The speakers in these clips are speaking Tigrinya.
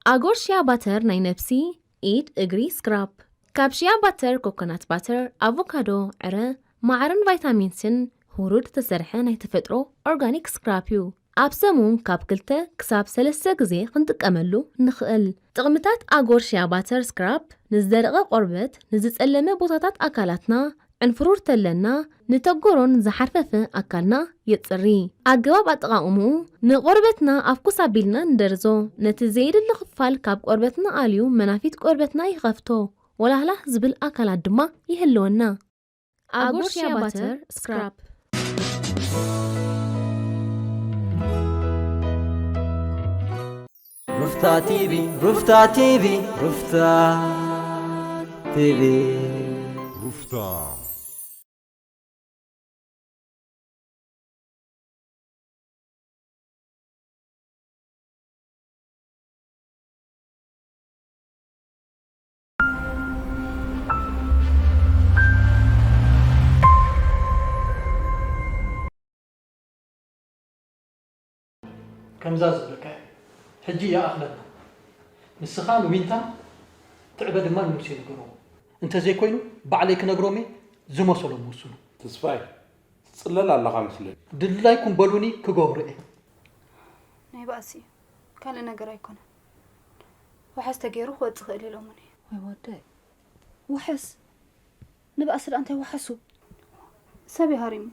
ኣጎር ሽያ ባተር ናይ ነብሲ፣ ኢድ፣ እግሪ፣ ስክራፕ። ካብ ሽያ ባተር፣ ኮኮናት ባተር፣ ኣቮካዶ፣ ዕረ፣ ማዓርን ቫይታሚን ሲን፣ ሁሩድ ዝተሰርሐ ናይ ተፈጥሮ ኦርጋኒክ ስክራፕ እዩ። ኣብ ሰሙን ካብ ክልተ ክሳብ ሰለስተ ግዜ ክንጥቀመሉ ንኽእል። ጥቕምታት ኣጎር ሽያ ባተር ስክራፕ ንዝደረቐ ቆርበት፣ ንዝጸለመ ቦታታት ኣካላትና፣ ዕንፍሩር ተለና፣ ንተጎሮን ዝሓርፈፈ ኣካልና የጽሪ። ኣገባብ ኣጠቓቕምኡ፣ ንቆርበትና ኣፍኩስ ኣቢልና ንደርዞ፣ ነቲ ዘየድሊ ክፋል ካብ ቆርበትና ኣልዩ መናፊት ቆርበትና ይኸፍቶ፣ ወላህላህ ዝብል ኣካላት ድማ ይህልወና። ኣጎር ሽያ ባተር ስክራፕ። ሩፍታ ቲቪ፣ ሩፍታ ቲቪ፣ ሩፍታ ቲቪ። ሩፍታ። ከምዛ ዝበልካዮ ሕጂ ይኣኽለና። ንስኻ ንዊንታ ትዕበ ድማ ንሙሴ ንገርዎ። እንተዘይኮይኑ ባዕለይ ክነግሮም እየ፣ ዝመሰሎም ውስኑ። ተስፋይ፣ ትጽለል ኣለኻ መስለኒ። ድላይኩም በሉኒ ክገብሮ እየ። ናይ ባእሲ እዩ፣ ካልእ ነገር ኣይኮነን። ዋሕስ ተገይሩ ክወጽእ ክእል ኢሎምኒ። ወይ ወደይ፣ ዋሕስ? ንባእሲ ደኣ እንታይ ዋሕሱ? ሰብ እዩ ሃሪሙ።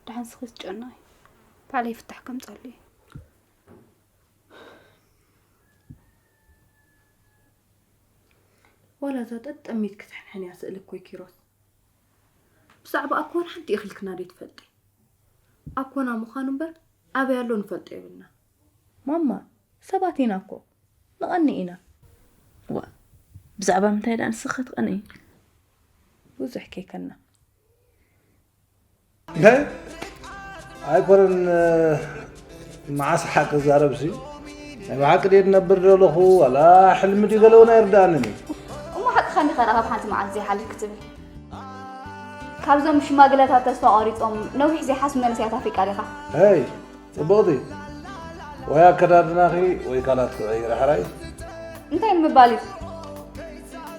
ደሓን ስኺ ትጨናይ። ባዕለይ ፍታሕ ከምጻሉ እየ። ዋላ እዛ ጠጠሚት ክትሕንሕን እያ ስእሊ እኮ ኪሮስ። ብዛዕባ ኣኮና ሓንቲ ኢኺልክና ዶ ትፈልጢ? ኣኮና ምዃኑ እምበር ኣበይ ኣሎ ንፈልጦ የብልና። ማማ፣ ሰባት ኢና እኮ፣ ንቐኒ ኢና። ዋ፣ ብዛዕባ ምንታይ ደኣ ንስኺ ክትቐንኢ? ብዙሕ ከይከና። እንታይ? ኣይኮነን፣ መዓስ ሓቂ ዛረብሲ? ናይ ብሓቂ ድየ ዝነብር ዘለኹ ዋላ ሕልሚ ድዩ ገለ እውን ኣይርድኣንን እዩ። እሞ ሓቅኻ እንዲኻ ደኣ ካብ ሓንቲ መዓልቲ ዘይሓልፍ ክትብል። ካብዞም ሽማግለታት ተስፋ ቆሪጾም ነዊሕ ዘይሓስቡ መንእሰያት ኣፍሪቃ ዲኻ? ሄይ፣ ጽብቕቲ። ወይ ኣከዳድናኺ ወይ ቃላት ክቕይር ሕራይ። እንታይ ንምባል እዩ?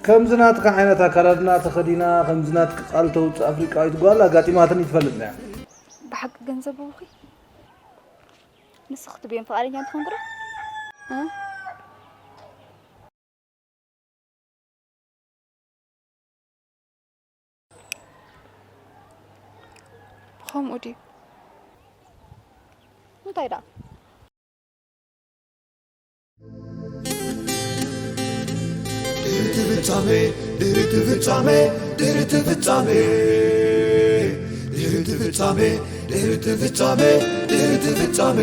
ከምዚ ናትካ ዓይነት ኣከዳድና ተኸዲና፣ ከምዚ ናትኪ ቃል ተውጽእ ኣፍሪቃዊት ጓል ኣጋጢማትኒ ትፈልጥ እያ። ብሓቂ ገንዘብ ህቡኺ? ንስኺ ክትብዮም ፍቓደኛ እንተኾንኪ ዶ? እ? ከምኡ ድዩ? እንታይ ደኣ? ድሕሪ እቲ ፍጻመ፣ ድሕሪ እቲ ፍጻመ፣ ድሕሪ እቲ ፍጻመ፣ ድሕሪ እቲ ፍጻመ፣ ድሕሪ እቲ ፍጻመ፣ ድሕሪ እቲ ፍጻመ።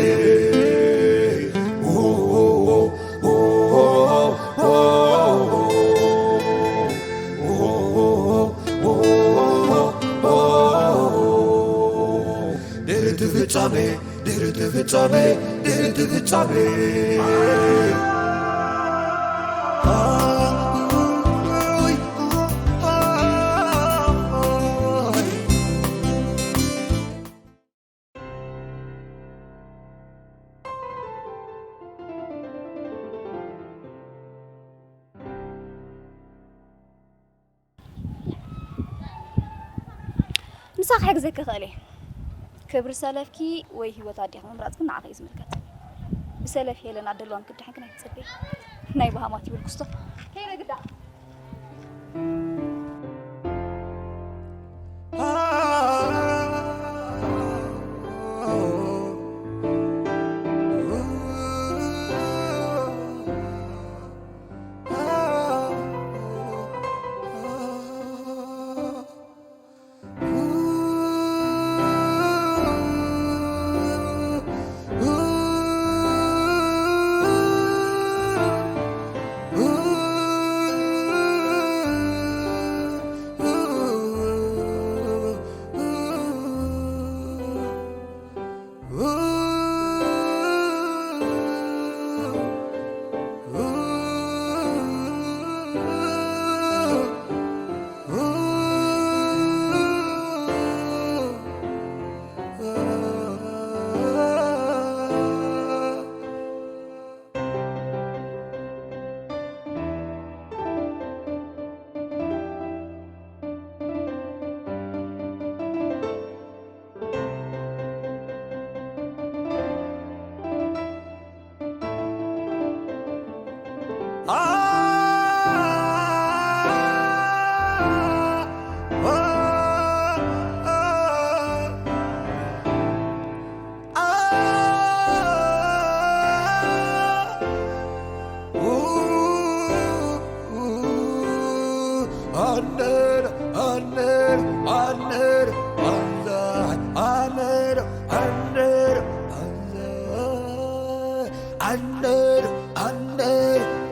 ድሕሪ እቲ ፍጻመ፣ ድሕሪ እቲ ፍጻመ፣ ድሕሪ እቲ ፍጻመ። ምሳኺ ክሕግዘኪ እኽእል እየ። ክብሪ ሰለፍኪ ወይ ህይወት ኣዴኺ ምምራጽ ግን ንዓኺ እዩ ዝምልከት። ብሰለፍ ሄለን ኣደልዋን ክድሕን ግን ኣይትጸበዪ። ናይ በሃማት ይብል ክስቶ። ከይደ ግዳ።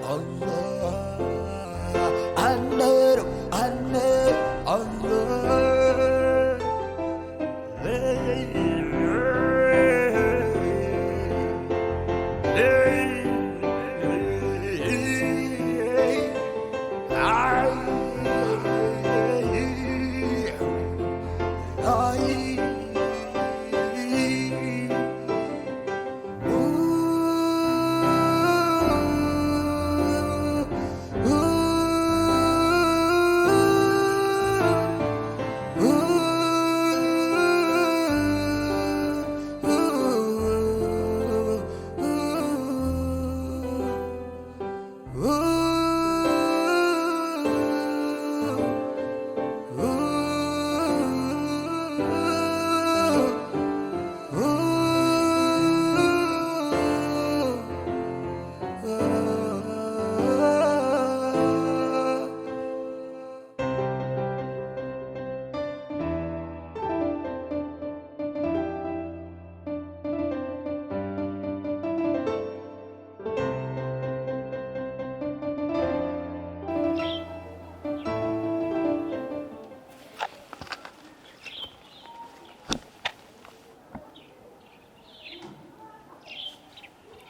Allah, Allah, Allah, Allah.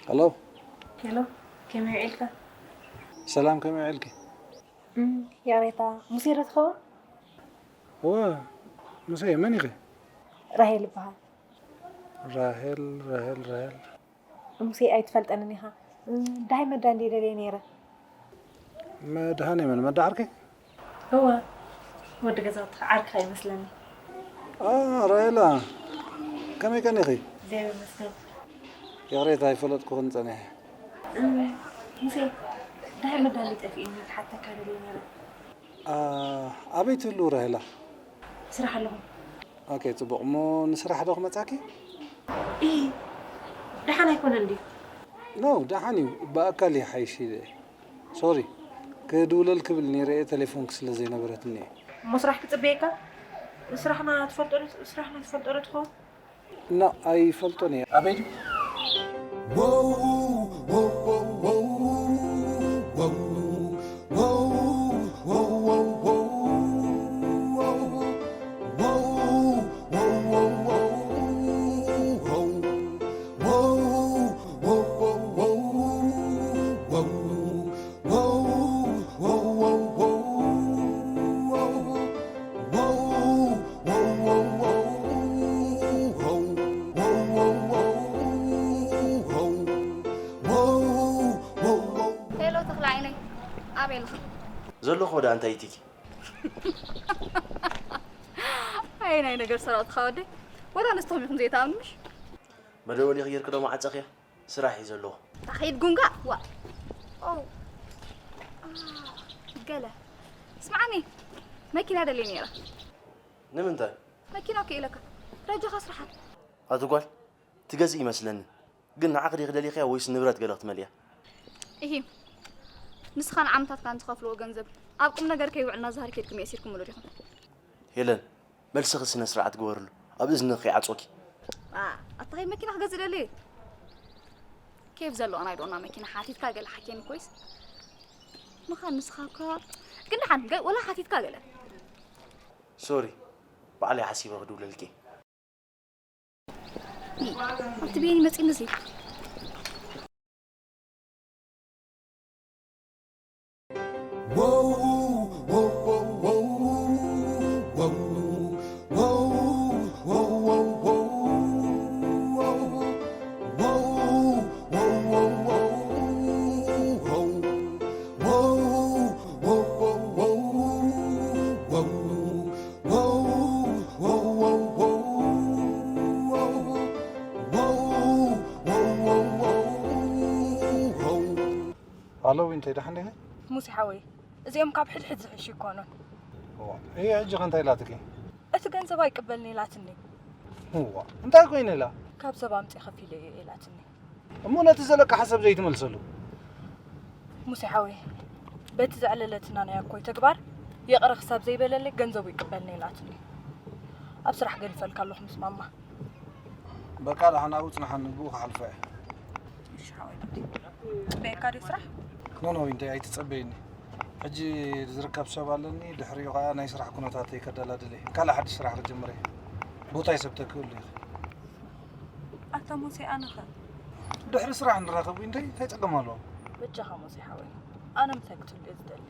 ሄሎ። ሄሎ፣ ከመይ ውዒልካ? ሰላም፣ ከመይ ውዒልኪ? እም፣ ይቕሬታ፣ ሙሴ ዶ ትኸውን? እወ፣ ሙሴ፣ መን ኢኺ? ራሄል እበሃል። ራሄል፣ ራሄል፣ ራሄል። ሙሴ ኣይትፈልጠንን ኢኻ። እም፣ ዳይ መዳ እንድየ ደልየ ነይረ። መድሃኔ መን? መዳ ዓርከይ? እወ፣ ወዲ ገዛውትኻ ዓርክኻ ይመስለኒ። አ፣ ራሄላ፣ ከመይ ቀኒኺ? እግዚኣብሔር ይመስገን። ይቕሬታ፣ ኣይፈለጥኩኽን ጸኒሐ። እም፣ ሙሴ፣ ዳይ መዳ እንድየ ጠፊእኒ ክሓተካ ደልየ ነይረ። አ፣ ኣበይ ትህልው ራሄላ? ስራሕ ኣለኹ። ኦኬ፣ ጽቡቕ። እሞ ንስራሕ ዶ ክመጻኪ? ኢ፣ ደሓን ኣይኮነን ድዩ? ኖ፣ ደሓን እዩ። ብኣካል ይሓይሽ ኢለ። ሶሪ፣ ክድውለል ክብል ነይረ እየ፣ ቴሌፎንኪ ስለ ዘይነበረትኒ እየ። እሞ ስራሕ ክጽበየካ? ስራሕና ትፈልጦ ዶ፣ ስራሕና ትፈልጦ ዶ ትኸውን? ኖ፣ ኣይፈልጦን እየ። ኣበይ ድዩ? ሄሎ ተኽለ ዓይነይ፣ ኣበይ ኣለኻ? ዘለኹ ወደ ኣንታ ኢቲኪ። ኣየናይ ነገር ሰራዊትኻ ወደይ? ወላ ንስኹም ኢኹም ዘይትኣምኑሽ? መደወሊ ክይርክ ዶ መዓጸኽያ? ስራሕ እዩ ዘለኹ። ኣታ ኸይድ ጉንጋ፣ ዋ። ኦ። አ፣ ገለ። ስምዓኒ፣ መኪና ደልየ ነይራ። ንምንታይ? መኪና እኮ ኢለካ። ረጃኻ ስራሓት። ኣቲ ጓል፣ ትገዝእ ይመስለኒ። ግን ንዓኺ ዲኺ ደሊኽያ ወይስ ንብረት ገለ ክትመልእያ? እሂ፣ ንስኻን ዓምታትካን ዝኸፍልዎ ገንዘብ ኣብ ቁም ነገር ከይውዕል ናዛሃር ኬድኩም የእሲርኩምሉ ዲኹም? ሄለን፣ መልስኺ ስነ ስርዓት ግበርሉ። ኣብ እዝንኺ ይዓጾኪ። ኣ፣ ኣታ ኸይ መኪና ክገዝእ ደሊ? ኬፍ ዘለዎ ናይ ዶና መኪና ሓቲትካ ገለ ሓኬኒ ኮይስ። ምኻን ንስኻ እኳ ግን ደሓን ገ-፣ ወላ ሓቲትካ ገለ። ሶሪ፣ ባዕለይ ሓሲበ ክድውለልኪ። ይ፣ ኣብቲ ቤኒ መጺእኒ እዚ። ሃሎ ዊንተይ፣ ደሓን ዲኺ? ሙሴ ሓወይ፣ እዚኦም ካብ ሕድሕድ ዝሕሹ ይኮኑን። እዋ፣ እየ ሕጂ ከ እንታይ ኢላትኪ? እቲ ገንዘብ ኣይቅበልን ኢላትኒ። እዋ፣ እንታይ ኮይኑ ኢላ? ካብ ሰብ ኣምጺእ ከፊለ እየ ኢላትኒ። እሞ ነቲ ዘለቃ ሓሳብ ዘይትመልሰሉ? ሙሴ ሓወይ፣ በቲ ዘዕለለትና ናይ ኣኮይ ተግባር ይቕረ ክሳብ ዘይበለለይ ገንዘቡ ይቅበልኒ ኢላትኒ። ኣብ ስራሕ ገዲፈልካ ኣለኹ ምስ ማማ። በቃ ደሓን ኣብኡ ጽንሓኒ፣ ብኡ ክሓልፎ እየ። እሺ ሓወይ። ጽበየካ ድዩ ስራሕ? ኖ ኖ፣ ዊንተይ ኣይትጸበይኒ። ሕጂ ዝርከብ ሰብ ኣለኒ፣ ድሕሪኡ ኸኣ ናይ ስራሕ ኩነታተይ ከደላድል እየ። ካልእ ሓድሽ ስራሕ ክጅምር እየ። ቦታይ ሰብ ተክእሉ ኢኺ። ኣታ ሙሴ፣ ኣነኸ? ድሕሪ ስራሕ ንራኸብ ዊንተይ፣ እንታይ ጸገም ኣለዎ? በጃኻ ሙሴ ሓወይ፣ ኣነ ምሳይ ክትህሉ እየ ዝደሊ።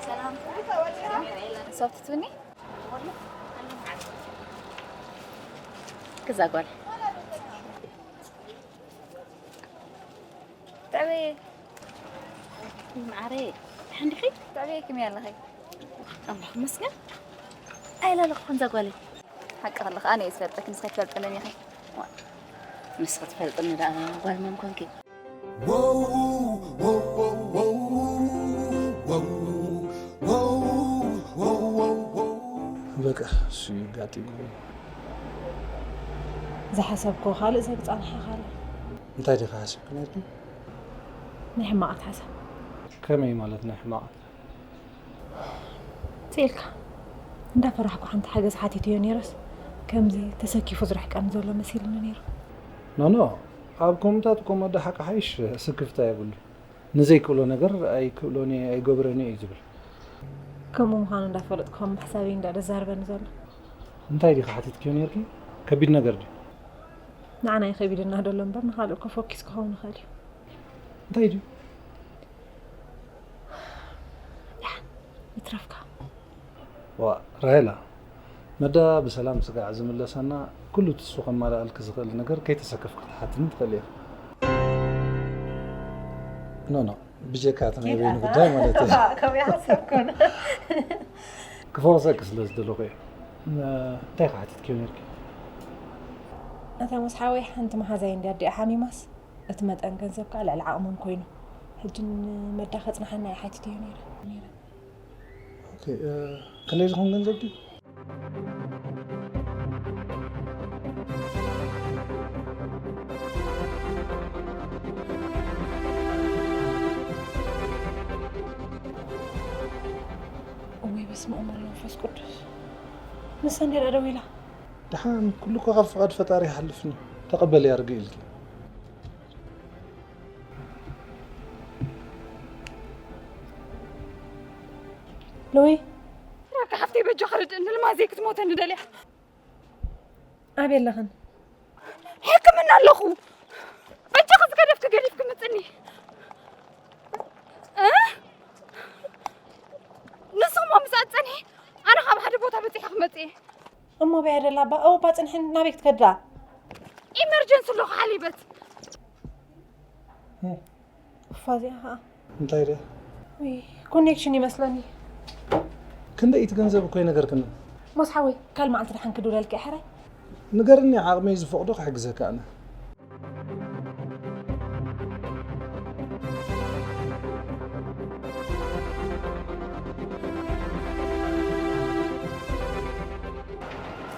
ሰላም። ሶፍት ትብኒ? ክዛ ጓል። ጠበየ። ማዕረ፣ ደሓን ዲኺ? ጠበየ፣ ከመይ ኣለኺ? ኣምላኽ ይመስገን። ኣይላለኹ፣ ከምዛ ጓለይ። ሓቂ ከለኻ ኣነ እየ ዝፈልጠኪ፣ ንስኺ ትፈልጥንን ኢኺ። ዋ፣ ንስኺ ትፈልጥኒ ደኣ ጓል መን ኮንኪ? በቃ፣ እሱ እዩ ኣጋጢሙ። ዝሓሰብክዎ ካልእ፣ ዘግጻንሐ ካልእ። እንታይ ዲኻ ሓሲብኪ ነይርኪ? ናይ ሕማቓት ሓሳብ። ከመይ ማለት ናይ ሕማቓት? ስኢልካ። እንዳፈራሕኩ ሓንቲ ሓገዝ ሓቲተዮ ነይረስ፣ ከምዚ ተሰኪፉ ዝርሕቀኒ ዘሎ መሲልኒ ነይሩ። ኖ፣ ኖ፣ ኣብ ከምኡታት እኮ መዳ ሓቂ ሓይሽ ስክፍታ የብሉ። ንዘይክእሎ ነገር ኣይክእሎን እየ፣ ኣይገብረን እየ እዩ ዝብል። ከምኡ ምዃኑ እንዳፈለጥኩ ከም ምሕሳበይ እንዳ ደዛርበኒ ዘሎ። እንታይ ዲኻ ሓቲትክዮ ነይርኪ? ከቢድ ነገር ድዩ? ንዓና እዩ ከቢድና ዘሎ እምበር፣ ንኻልእ እኮ ፎኪስ ክኸውን ይኽእል እዩ። እንታይ ድዩ? ደሓን፣ ይትረፍካ። ዋ፣ ራሄላ፣ መዳ ብሰላም ስጋዕ ዝምለሰና፣ ኩሉ ትሱ ከማልኣልኪ ዝኽእል ነገር ከይተሰከፍኪ ክትሓትኒ ትኽእሊ ኢኺ። ኖ፣ ኖ፣ ብጀካ እቲ ናይ በይኑ ጉዳይ ማለት እዩ። ከምኡ ይሓሰብኩን። ክፈወሰኪ ስለ ዝደለኹ እየ። እንታይ ከ ሓቲትክዮ ነይርኪ? ኣታ ሙስ ሓወይ፣ ሓንቲ መሓዛይ እንድያ ኣዲኣ ሓሚማስ፣ እቲ መጠን ገንዘብ ከኣ ልዕሊ ዓቕሞም ኮይኑ፣ ሕጂ ንመዳ ከጽንሓና እየ ሓቲተዮ ነይረ። ኦኬ፣ እ፣ ክንደይ ዝኸውን ገንዘብ ድዩ? እወይ፣ በስመ ኣብ ወወልድ ወመንፈስ ቅዱስ። ንሳ እንድያ ደኣ ደዊላ። ደሓን፣ ኩሉ እኮ ካብ ፍቓድ ፈጣሪ ይሓልፍኒ። ተቐበልያ ርግእ ኢልኪ። ሎሚ ራካ ሓፍተይ በጃ ክርድእኒ ልማዘይ ክትሞተኒ ደልያ። ኣበይ ኣለኽን? ሕክምና ኣለኹ። በጃ ከዚ ገደፍኪ ገዲፍኪ ምጽኒ። እ? ንስኹም ኣብ ምሳት ጸንሒ ኣነ ካብ ሓደ ቦታ በጺሐ ክመጽእ እየ። እሞ በይ ደላ ኣባ፣ እባ ጽንሕን ናበይ ክትከዳ? ኢመርጀንሲ ኣለኹ ሓሊበት። እፋ እዚኣ ኸዓ እንታይ ድያ? ውይ፣ ኮኔክሽን ይመስለኒ። ክንደይ እቲ ገንዘብ እኮ ይነገርክኒ። ሞስ ሓወይ፣ ካል መዓልቲ ደሓን ክድውለልኪ እየ ሕራይ። ንገርኒ፣ ዓቕመይ ዝፈቕዶ ክሕግዘካ ኣነ።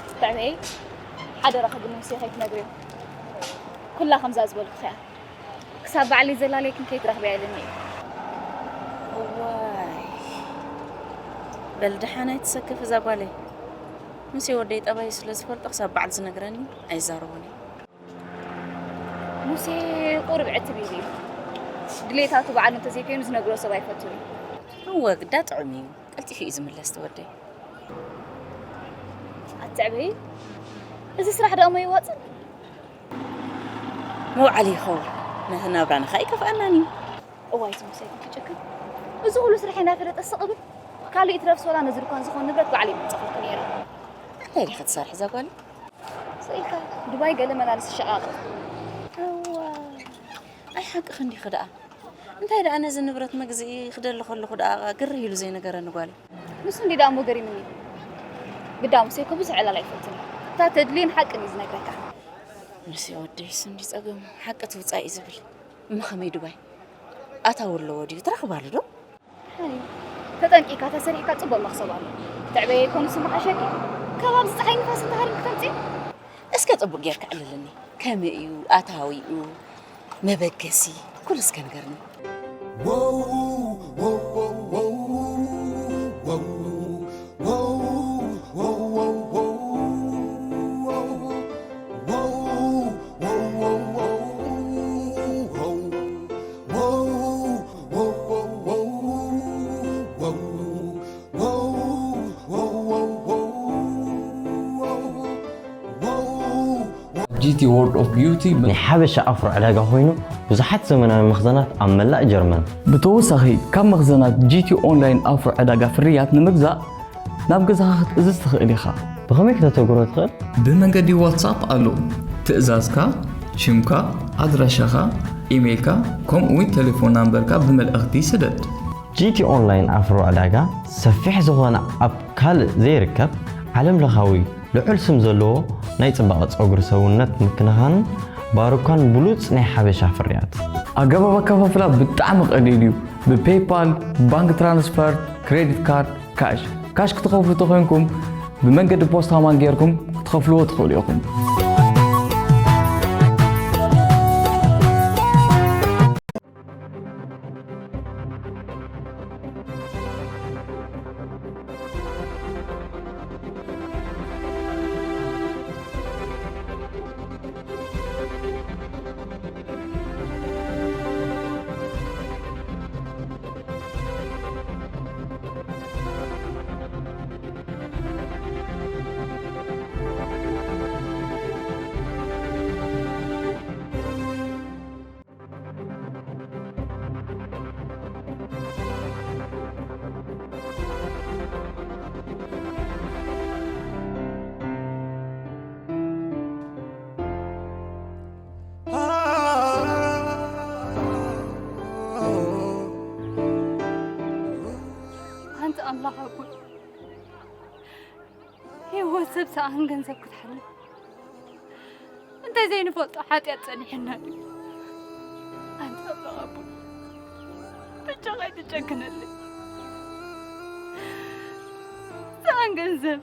ብጣዕሚ ሓደራኺ ግን ሙሴ ከይትነግርዮ። ኩላ ከምዛ ዝበልኩኺ እያ። ክሳብ ባዕለይ ዘላለይክን ከይትረኽብያ ኢሉኒ እዩ። እዋይ። በል ደሓን ኣይትሰክፍ እዛ ጓለይ። ሙሴ ወደይ ጠባዩ ስለ ዝፈልጦ ክሳብ በዓል ዝነግረኒ ኣይዛረቦን እየ። ሙሴ ቁሩብ ዕትብ ኢሉ እዩ። ድሌታቱ በዓሉ እንተዘይኮይኑ ዝነግሮ ሰብ ኣይፈቱን እዩ። እወ፣ ግዳ ጥዑም እዩ። ቀልጢፉ እዩ ዝምለስ ተወደይ። ኣቲ ትዕበይ፣ እዚ ስራሕ ደኣ እሞ ይዋጽእ? መውዓሊ ይኸውን። ነቲ ናብራና ኸኣ ይከፍኣናን እዩ። እዋይ፣ እዚ ሙሴ ግን ትጭክን። እዚ ኩሉ ስራሕ እናፈለጠ ስቕ ብል። ካልእ ይትረፍ ሶላ ነዚ ድኳን ዝኾን ንብረት ባዕለይ መጸኹልኪ ነይረ። እንታይ ዲኺ ትሰርሒ እዛ ጓለይ? ስቕ ኢልካ ዱባይ ገለ መላልስ ይሸቓቕጥ። እዋ፣ ኣይ ሓቅኺ እንዲኺ ደኣ። እንታይ ደኣ ነዚ ንብረት መግዝኢ ክደሊ ከለኹ ደኣ ግርህ ኢሉ ዘይነገረኒ ጓለይ። ንሱ እንዲ ደኣ እሞ ገሪምኒ። ግዳ ሙሴ እኮ ብዙሕ ዕላል ኣይፈትን። እታ ተድልየን ሓቅን እዩ ዝነግረካ። ንሱ ወደይስ እንዲ ጸገሙ ሓቂ ትውጻእ እዩ ዝብል። እሞ ከመይ ዱባይ? ኣታዊ ኣለዎ ድዩ? ትረኽባሉ ዶ? ሓኒ፣ ተጠንቂካ ተሰሪሕካ ጽቡቕ መኽሰብ ኣሎ። ትዕበየ ይኮን ንሱ መሓሸኪ? ከባቢ ጸሓይ ንፋስ እንተሃሪም ክተምጽእ? እስከ ጽቡቕ ጌርካ ዕልልኒ። ከመይ እዩ ኣታዊኡ? መበገሲ? ኩሉ እስከ ንገርኒ። ጂቲ ወርልድ ኦፍ ቢዩቲ ናይ ሓበሻ ኣፍሮ ዕዳጋ ኮይኑ ብዙሓት ዘመናዊ መኽዘናት ኣብ መላእ ጀርመን። ብተወሳኺ ካብ መኽዘናት ጂቲ ኦንላይን ኣፍሮ ዕዳጋ ፍርያት ንምግዛእ ናብ ገዛኻ ክትእዝዝ ትኽእል ኢኻ። ብኸመይ ክተተግብሮ ትኽእል? ብመንገዲ ዋትሳፕ ኣሎ። ትእዛዝካ፣ ሽምካ፣ ኣድራሻኻ፣ ኢሜይልካ ከምኡውን ቴሌፎን ናምበርካ ብመልእኽቲ ስደድ። ጂቲ ኦንላይን ኣፍሮ ዕዳጋ ሰፊሕ ዝኾነ ኣብ ካልእ ዘይርከብ ዓለም ለኻዊ ልዑል ስም ዘለዎ ናይ ጽባቐ ጸጉሪ ሰውነት ምክንኻንን ባሩካን ብሉጽ ናይ ሓበሻ ፍርያት። ኣገባብ ኣከፋፍላ ብጣዕሚ ቀሊል እዩ። ብፔይፓል፣ ባንክ ትራንስፈር፣ ክሬዲት ካርድ፣ ካሽ። ካሽ ክትኸፍሉ ተኾይንኩም ብመንገዲ ፖስታ ማን ጌርኩም ክትኸፍልዎ ትኽእሉ ኢኹም። ኣንተ ኣምላኽ ኣቦይ፣ ህይወት ሰብ ሰኣን ገንዘብ ክትሓልፍ እንታይ ዘይንፈልጦ ሓጢኣት ጸኒሕና ድዩ? ኣንተ ኣምላኽ ኣቦይ፣ ብቻኻ ኣይትጨክነለይ። ሰኣን ገንዘብ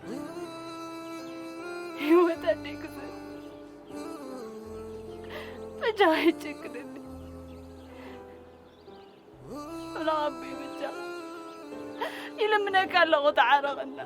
ህይወት ኣደይ ክስእ ብቻኻ ኣይትጨክነለይ። ላቢ ብቻ ይልምነካ ኣለኹ፣ ተዓረቐና።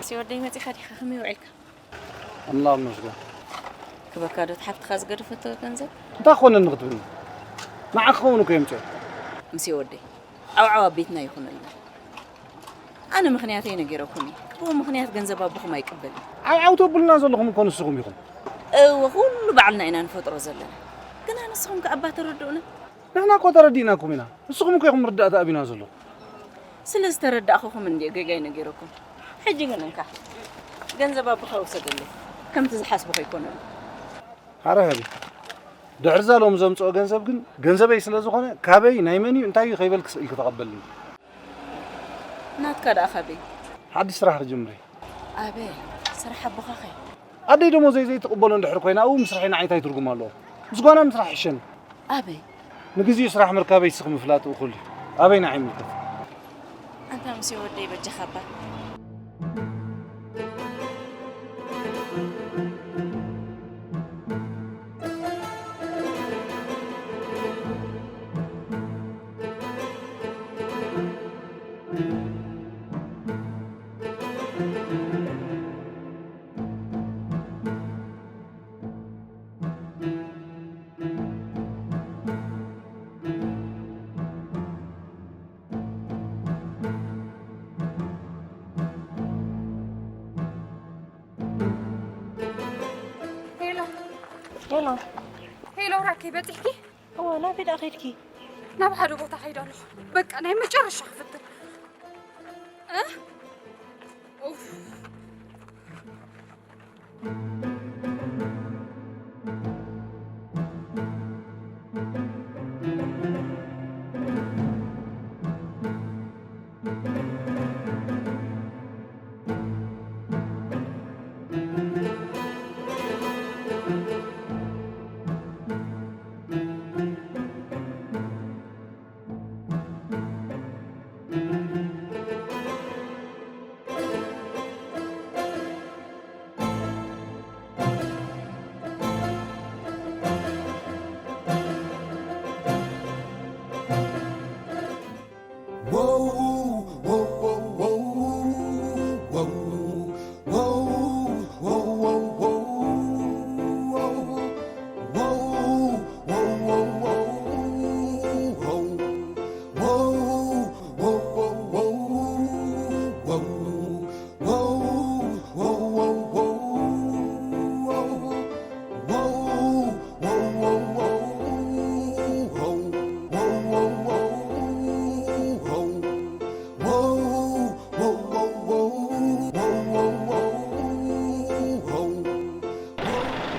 ሲወደይ መጺኻ ዲኻ? ከመይ ውዒልካ? ኣምላኽ ይመስገን። ክበካ ዶ እቲ ሓፍትኻ ዝገደፈቶ ገንዘብ? እንታይ ክኾነኒ ክትብልኒ? ንዓኺ ክኸውን እኮ የምፅኦ። ምሴ ወደይ፣ ዓውዓው ኣብ ቤትና ይኹነልና። ኣነ ምኽንያተይ ነጊረኩም እየ። ብኡ ምኽንያት ገንዘብ ኣቦኹም ኣይቅበልን። ዓውዓው ተብሉና ዘለኹም እኮ ንስኹም ኢኹም። እወ፣ ኩሉ ባዕልና ኢና ንፈጥሮ ዘለና። ግና ንስኹም ከ ኣባ ተረድኡና። ንሕና እኮ ተረዲእናኩም ኢና። ንስኹም እኮ ኢኹም ርዳእታ ኣቢና ዘለኹም። ስለ ዝተረዳእኹኹም እንድየ ጌጋይ ነጊረኩም። ሕጂ ግን እንካ፣ ገንዘብ ኣቦኻ ውሰደለይ። ከምቲ ዝሓስቦ ከይኮነሉ። ኣረ ሃቢ፣ ድሕርዛ ሎም ዘምጽኦ ገንዘብ ግን ገንዘበይ ስለ ዝኾነ፣ ካበይ፣ ናይ መን እዩ፣ እንታይ እዩ ከይበልክ ስኢልክ ተቐበልኒ። ናትካ ደኣ ካበይ? ሓድሽ ስራሕ ክጅምር እየ። ኣበይ? ስራሕ ኣቦኻኸ? ኣደይ ደሞዘይ ዘይትቕበሎ እንድሕር ኮይና፣ ኣብኡ ምስራሐይ ንዓይ እንታይ ትርጉም ኣለዎ? ምስ ጓና ምስራሕ ይሕሸኒ። ኣበይ? ንግዜኡ ስራሕ ምርካበይ ንስኺ ምፍላጥ እኹል እዩ። ኣበይ ንዓይ ይምልከት። ኣንታ ሙሴ ወደይ በጃኻ እባ። ሄሎ። ሄሎ። ሄሎ፣ ራኪ በጺሕኪ? እወ፣ ናበይ ደኣ ከይድኪ? ናብ ሓደ ቦታ ከይደ ኣለኹ። በቃ ናይ መጨረሻ ክፍትን። እ? ኡፍ።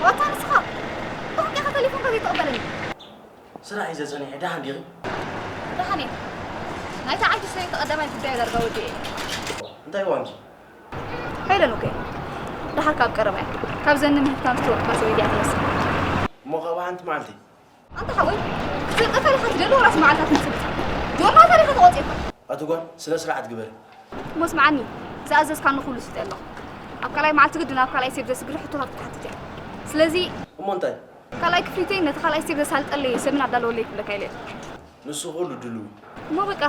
ዋታ ንስኻ፣ እኹም ዲኻ ተሌፎንካ ዘይትቕበለኒ? ስራሕ ሒዘ ጸኒሐ፣ ደሓን ዲኺ? ደሓን እየ። ናይታ ዓዲ ሰበይቲ ቀዳማይ ጉዳይ ዳርጋ ወዲኤ እየ። እንታይ ዋንጂ? ሄለን እኮ እየ። ደሓር ካብ ቀረባ እያ። ካብ ዘኒ ምህብታም ዝተወጥባ ሰበይቲ እያ ትመስል። እሞ ካብ ሓንቲ መዓልቲ ኣንታ ሓወይ፣ ክትፈልጠካ ዲኻ ትደሊ ወላስ መዓልታት ንጽብጻ? ጆርናል ታሪኻ ተቖጺርካ። ኣቲ ጓል፣ ስነ ስርዓት ግበሪ። እሞ ስምዓኒ፣ ዝኣዘዝካኒ ኩሉ ስልጠ ኣለኹ። ኣብ ካልኣይ መዓልቲ ግድን ኣብ ካልኣይ ስቴፕ ዘስግር ሕቶታት ክትሓትት እያ። ስለዚ እሞ እንታይ? ካልኣይ ክፍሊተይ ነቲ ካልኣይ ስቴፕ ዘሳልጠለይ ሰብን ኣዳለወለይ ክብለካ ኢለ እየ። ንሱ ኩሉ ድልው እዩ። እሞ በቃ፣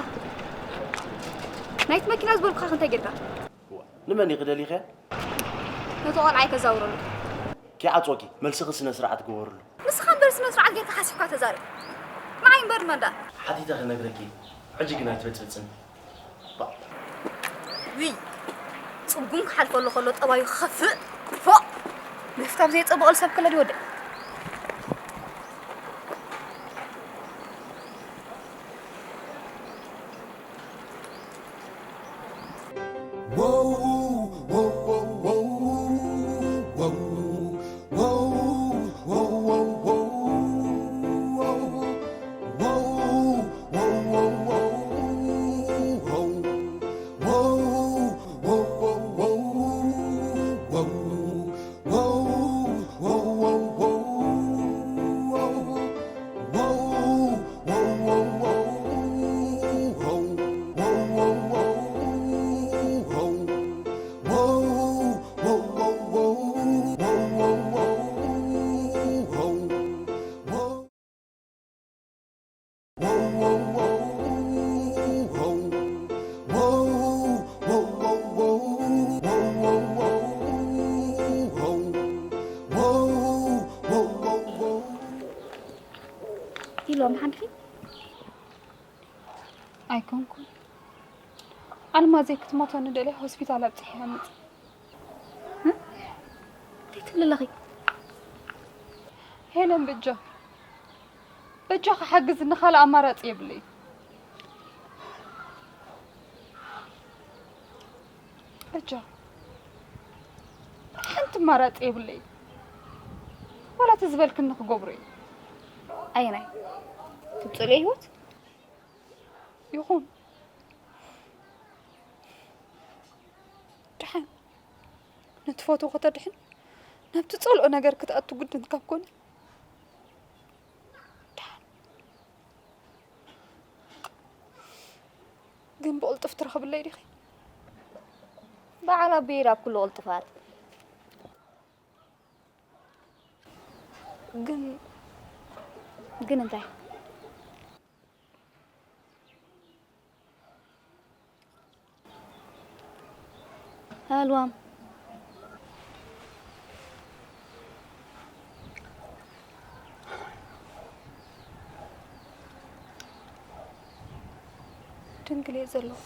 ናይቲ መኪና ዝበልኩኻ ከ እንታይ ጌርካ? ንመን ኢኺ ደሊኽያ? ነቲ ቆልዓ እየ ከዛውረሉ። ኪዓጾኪ፣ መልስኺ ስነ ስርዓት ግበርሉ። ንስኻ እምበር ስነ ስርዓት ጌርካ ሓሲብካ ተዛረብ። ንዓይ እምበር ንመን ደኣ? ሓቲተ ክነግረኪ፣ ሕጂ ግን ኣይትበጽብጽኒ። ባ- ውይ፣ ጽጉም ክሓልፈሉ ከሎ ጠባዩ ክኸፍእ። ፎእ! ምፍታም ዘየጸበቐሉ ሰብ ክለድ ይወድእ። ኢሎም ሓንቲ ኣይኮንኩን። ኣልማዘይ ክትሞተኒ ደልያ ሆስፒታል ኣብፂሐ ሃምፅ። እንታይ ትብሊ ኣለኺ? ሄለን በጃ፣ በጃ ክሓግዝኒ ካልእ ኣማራፂ የብለይ። ጃ፣ ሓንቲ ኣማራፂ የብለይ። ዋላ እቲ ዝበልክኒ ክገብሮ እዩ። ኣየናይ? ትብፅልዮ ህይወት? ይኹን። ደሓን፣ ንትፈትዎ ከተድሕን፣ ናብ ትጸልኦ ነገር ክትኣቱ ግድን ካብ ኮነ፣ ደሓን። ግን ብቕልጡፍ ትረኽብለይ ዲኺ? በዓል ኣቢይ ኣብ ኩሉ ቅልጥፋት። ግን ግን እንታይ? ኣልዋም። ድንግል እየ ዘለኹ።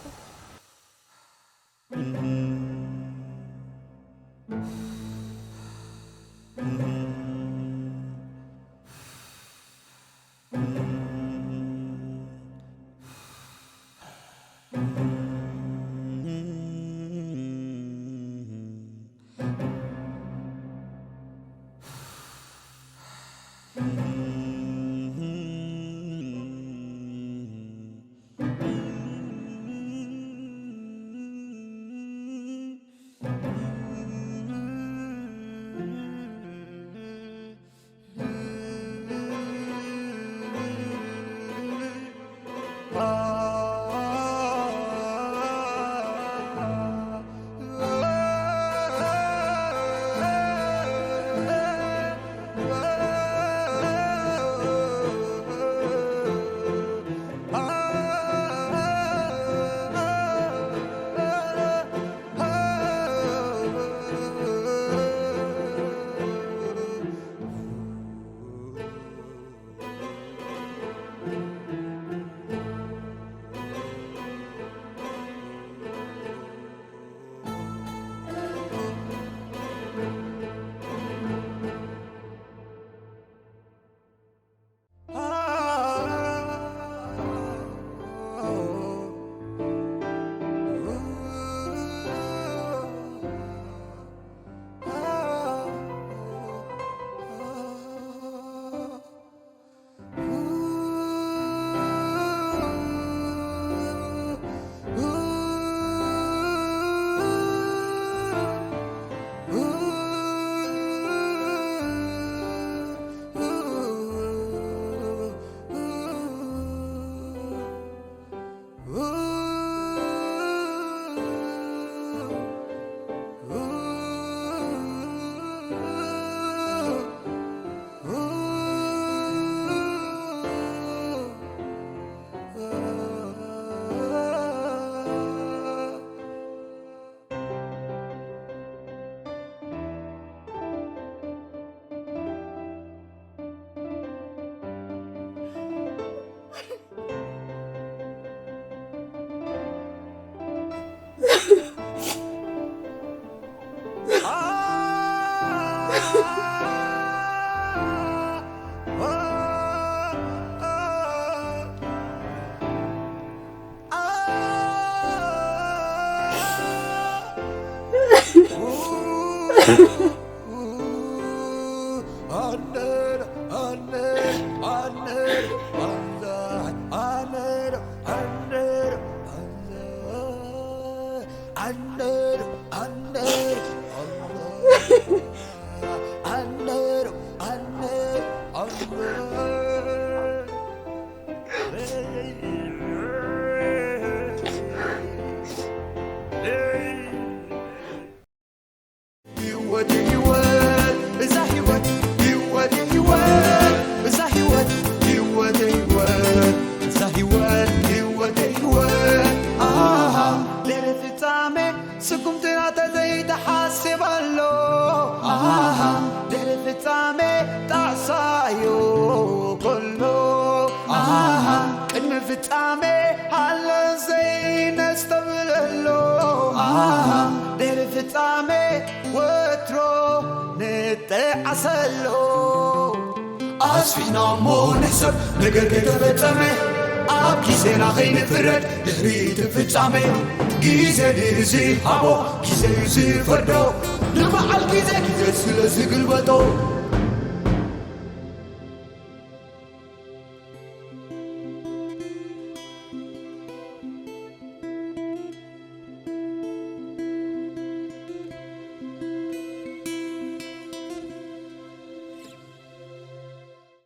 ኣስፊሕና እሞ ንሕሰብ ነገር ከይተፈጸመ፣ ኣብ ግዜና ከይንፍረድ ድሕሪ እቲ ፍጻመ። ግዜ ንዝሃቦ ግዜ እዩ ዝፈርዶ። ንበዓል ግዜ ግዜ ስለ ዝግልበጦ።